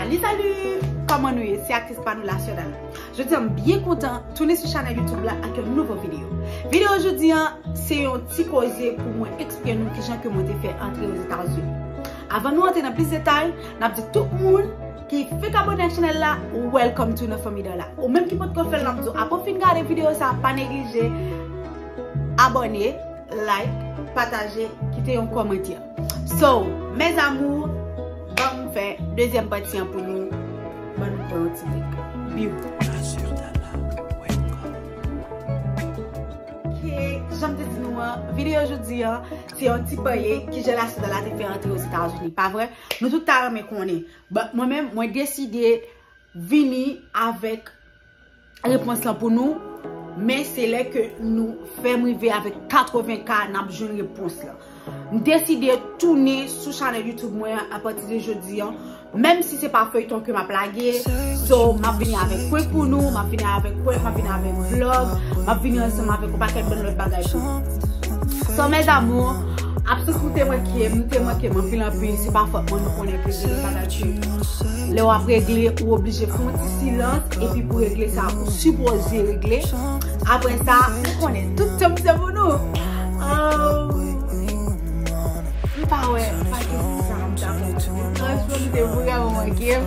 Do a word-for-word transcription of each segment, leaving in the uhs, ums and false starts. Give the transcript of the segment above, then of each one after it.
Salut, salut! Kòman nou ye? Se aktris pa nou, La Sœur Dala. Jodi a, m byen kontan tounen sou chanèl YouTube la ak yon nouvo videyo. Videyo jodi a, se yon ti koze pou mwen eksplike nou kijan ke mwen te fè antre Ozetazini. Avan nou antre nan plis detay, n ap di tout moun ki fèk abòne ak chanèl la, welcome to nan fanmi Dala. Ou menm ki potko fè l, n ap di w, apre w fin gade videyo sa, pa neglije abòne, like, pataje, kite yon kòmantè. So, mes amours, ban m fè dezyèm pati an pou nou. Ban nou pran yon ti brek. Biw. Ok, jan m te di nou an, videyo jodi an, se yon ti pale kijan La Sœur Dala te fè antre Ozetazini, pa vre? Nou tout ta renmen konnen. But mwen menm, mwen deside vini avèk repons lan pou nou, men se lè ke nou fè m rive avèk katreven K, n ap jwenn repons lan. M deside tounen sou chanèl YouTube mwen an apati de jodi an, menm si se pa feyton ke m ap lage. So, m ap vini avèk prank pou nou, m ap vini avèk prank, m ap vini avèk vlog, m ap vini ansanm avèk yon pakèt bann lòt bagay pou nou. So, mes amours, absans nou te manke m, nou te manke m anpil anpil, se pa fòt mwen, nou konnen ke gen de bagay ke lè w ap regle, ou oblije fè yon ti silans, epi pou regle sa, ou sipoze regle. Apre sa, nou konnen tout tan se pou nou. Oh. M pa wè, m pa gen sa m ta fè. Franchman, m te vrèman manke m.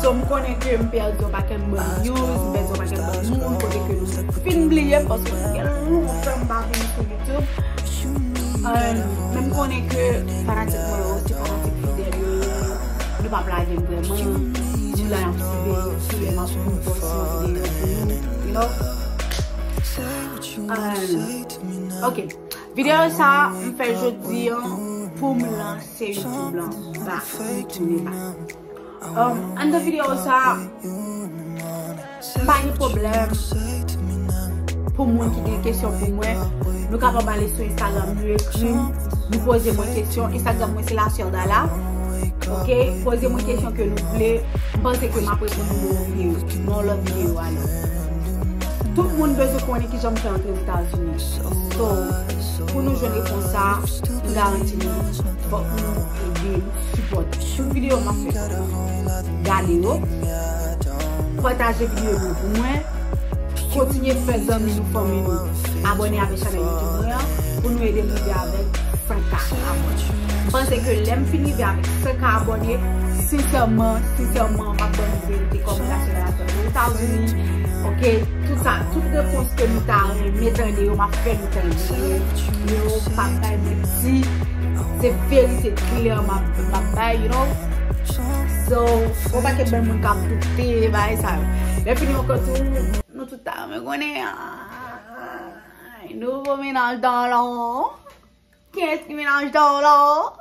So, m konnen ke m pèdi yon pakèt bann views, m pèdi yon pakèt bann moun, kote ke nou fin bliye m, paske m gen lontan m pa vin sou YouTube. Um, men m konnen ke fanatik mwen yo, se fanatik fidèl yo ye. Nou p ap lage m vrèman. Nou la, n ap siveye kilè m ap vin pòs yon videyo pou nou, you know? Um, ok. Videyo sa a, m fè jodi an pou m lanse YouTube lan back, m tounen back. Um, anndan videyo sa a, m pa gen pwoblèm pou moun ki gen kesyon pou mwen. Nou kapab ale sou Instagram, nou ekri m, nou poze mwen kesyon. Instagram mwen se La Sœur Dala. Ok? Poze mwen kesyon ke nou vle. M panse ke m ap reponn nou nan yon videyo, nan yon lòt videyo, alò. Tout moun bezwen konnen kijan m fè antre Ozetazini. So, pou nou jwenn repons sa, m garanti nou, fòk nou ede m, sipòte. Tout videyo m ap fè, gade yo, pataje videyo yo pou mwen, kontinye fè zanmi nou, fanmi nou abòne avèk chanèl YouTube mwen an, pou nou ede m rive avèk san K abòne. M panse ke lè m fin rive avèk san K abòne, sensèman, sensèman, m ap ban nou verite kòman La Sœur Dala fè antre Ozetazini. Ok, tout sa, tout repons ke nou ta renmen tande yo, m ap fè nou tande yo. Yo, m p ap bay manti. Se verite klè m ap, m ap bay, you know. So, gon pakèt bann moun k ap doute bagay sa yo. Lè fini ankò tou, nou tout ta renmen konnen. Ay, nouvo mennaj Dala. Kiyès ki mennaj Dala?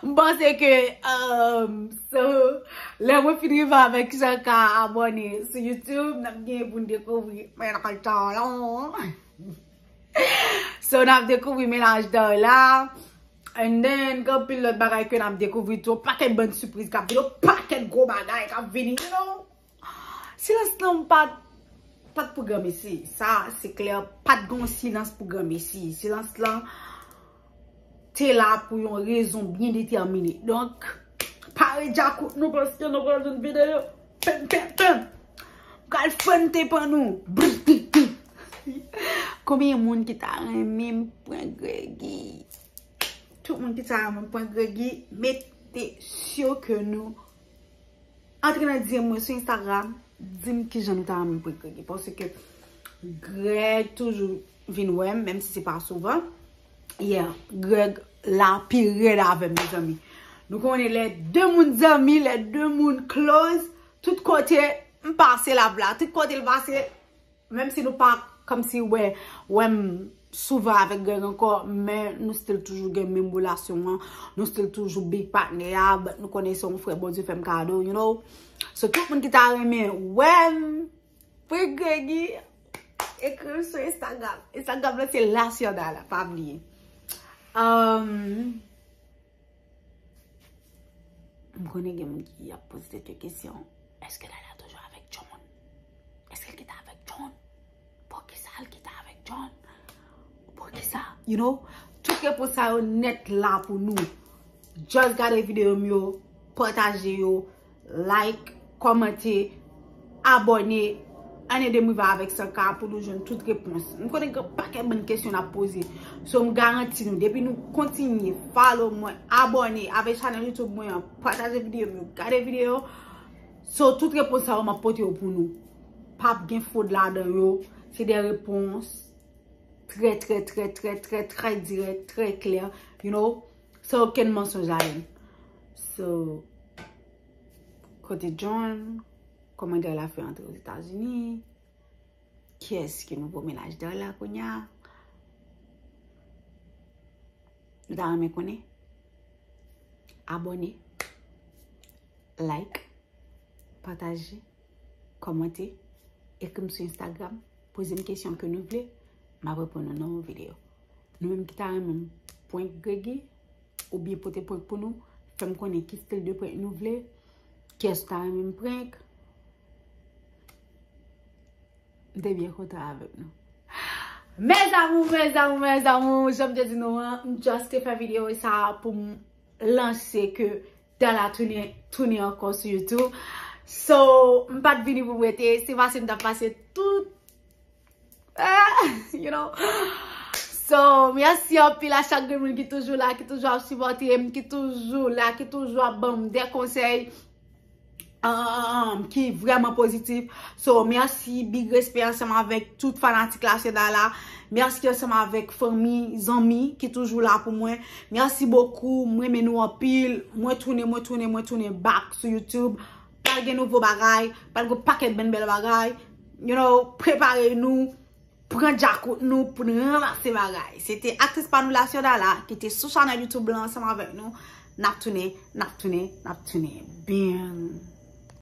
M panse ke, um, so, lè mwen fin rive avèk san K abòne sou YouTube, n ap gen pou n dekouvri mennaj Dala. So, n ap dekouvri mennaj Dala. And then, gen anpil lòt bagay ke n ap dekouvri tou. Pakèt bann sipriz k ap vini, pakèt gwo bagay k ap vini, you know. Silans lan pa t, pa t pou granmesi. Sa, se klè, pa t gen yon silans pou granmesi. Silans lan te la pou yon rezon byen detèmine. Donk, pare djakout nou paske nou pral jwenn videyo. Pèm, pèm, pèm. M pral fante pann nou. Brr, brr, brr. Konbyen moun ki ta renmen m pran Gregy? Tout moun ki ta renmen m pran Gregy, mete syo ke nou antre nan D M mwen sou Instagram, di m kijan nou ta renmen m pran Gregy. Paske Greg toujou vin wè m, menm si se pa souvan. Yeah, Greg la pi rèd avè m, mezanmi. Nou konnen lè de moun zanmi, lè de moun close, tout kote m pase l ap la, tout kote l pase, menm si nou pa kòmsi wè, wè m souvan avèk Greg ankò, men nou still toujou gen menm relasyon an, nou still toujou big patnè a, but nou konnen se yon frè Bondye fè m kado, you know. So, tout moun ki ta renmen wè m, pran Gregy, ekri m sou Instagram. Instagram lan se La Sœur Dala, pa bliye. Um, M konnen gen moun ki ap poze tèt yo kesyon, èske Dala toujou avèk John? Èske l kite avèk John? Poukisa l kite avèk John? Poukisa? You know, tout repons sa yo nèt la pou nou. Just gade videyo m yo, pataje yo, like, kòmante, abòne. Ann ede m rive avèk san K pou nou jwenn tout repons. M konnen gen pakèt bann kesyon n ap poze. So, m garanti nou, depi nou kontinye follow mwen, abòne avèk chanèl YouTube mwen an, pataje videyo m yo, gade videyo. So, tout repons sa yo, m ap pote yo pou nou. P ap gen fwod ladan yo. Se de repons trè, trè, trè, trè, trè, trè dirèk, trè klè, you know. San okenn mansonj ladan. So, kote John, kòman Darla fè antre Ozetazini, kiyès ki nouvo mennaj Darla kounye a? Nou ta renmen konnen? Abòne, like, pataje, kòmante, ekri m sou Instagram, poze m kesyon ke nou vle, m ap reponn nou nan yon videyo. Nou menm ki ta renmen m prank Gregy, oubyen pote prank pou nou, fè m konnen ki stil de prank nou vle, kiyès ou ta renmen m prank. M te byen kontan avèk nou. Mes amours, mes amours, mes amours, jan m te di nou an, m just te fè videyo sa pou m lanse ke Darla tounen, tounen ankò sou YouTube. So, m pa t vini pou m rete, se pase m t ap pase tout, ah, you know. So, mèsi anpil a chak grenn moun ki toujou la, ki toujou ap sipòte m, ki toujou la, ki toujou ap ban m de konsèy, um, ki vrèman pozitif. So, mèsi, big respè ansanm avèk tout fanatik Lasyon Darla. Mèsi ansanm avèk fanmi, zanmi ki toujou la pou mwen. Mèsi bokou, mwen renmen nou anpil. Mwen tounen, mwen tounen, mwen tounen back sou YouTube. Pral gen nouvo bagay, pral gen pakèt bèl bèl bagay. You know, prepare nou, pran djakout nou pou n ranmase bagay. Se te aktris pa nou Lasyon Darla ki te sou chanèl YouTube lan ansanm avèk nou. N ap tounen, n ap tounen, n ap tounen. Byen.